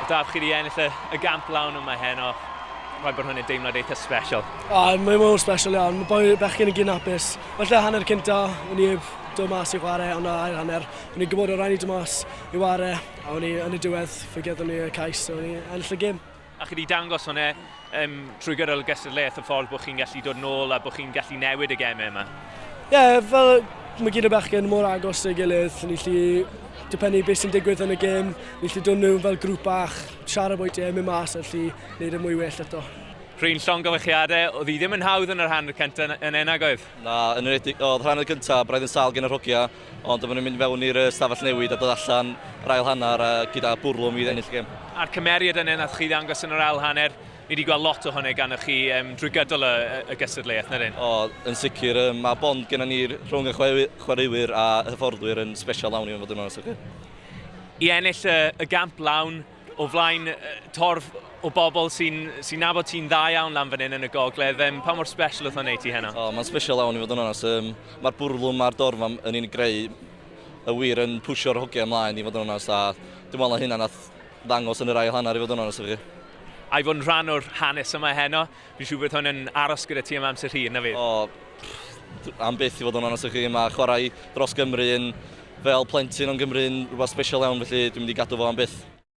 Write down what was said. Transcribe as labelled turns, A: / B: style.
A: O Daf, chi wedi ennill y, y gamp lawn yma heno. Rhaid bod hwn yn deimlad eitha special.
B: O, mae'n mor special iawn. Mae boi bechgyn yn gyn hapus. Falle hanner cynta, o'n i heb dod mas i chwarae, ond ail hanner, o'n i'n gwybod o rhaid i dod mas i ware, a o'n i yn y diwedd, fe gaethon ni y cais, so o'n i ennill y gêm.
A: A chi wedi dangos hwnna um, trwy gydol y gystadleuaeth y ffordd bod chi'n gallu dod nôl a bod chi'n gallu newid y gemau yma.
B: Ie, yeah, fel mae gyd o bechgyn mor agos ei gilydd, ni lli dibynnu beth sy'n digwydd yn y gêm, ni lli dod nhw fel grŵp bach, siarad bwyty, mynd mas a lli wneud y mwy well eto.
A: Rhun, llongyfarchiadau, oedd hi ddim yn hawdd yn yr hanner cyntaf yn enag oedd?
C: Na, yn enwedig, oedd rhan y gyntaf braidd yn sâl gen yr hogia, ond dyma nhw'n mynd fewn i'r stafell newid a dod allan yr ail hanner a gyda bwrlwm i ennill y gêm.
A: A'r cymeriad yna nath chi ddangos yn yr ail hanner, ni wedi gweld lot o hwnna ganddo chi um, drwy gydol y, y gystadleuaeth, na dyn?
C: O, yn sicr, um, mae bond gennym ni rhwng y chwaraewyr a hyfforddwyr yn special lawn i fod yn onest.
A: I ennill y, y gamp lawn, o flaen torf o bobl sy'n sy nabod ti'n dda iawn lan fan hyn yn y gogledd. Um, pa mor special oedd hwnna i ti heno?
C: O, mae'n special iawn i fod yn onest. Um, Mae'r bwrlwm a'r dorf yn un greu y wir yn pwsio'r hogiau ymlaen i fod yn onest a dwi'n meddwl na hynna nath ddangos yn yr ail hanner i fod yn onest efo chi.
A: A i fod yn rhan o'r hanes yma heno, fi'n siŵr bod hwn yn aros gyda ti am amser hir, na fydd?
C: O, am byth i fod yn onest efo chi. Mae chwarae dros Gymru yn fel plentyn o'n Gymru yn rhywbeth special iawn, felly dwi'n mynd i gadw fo am byth.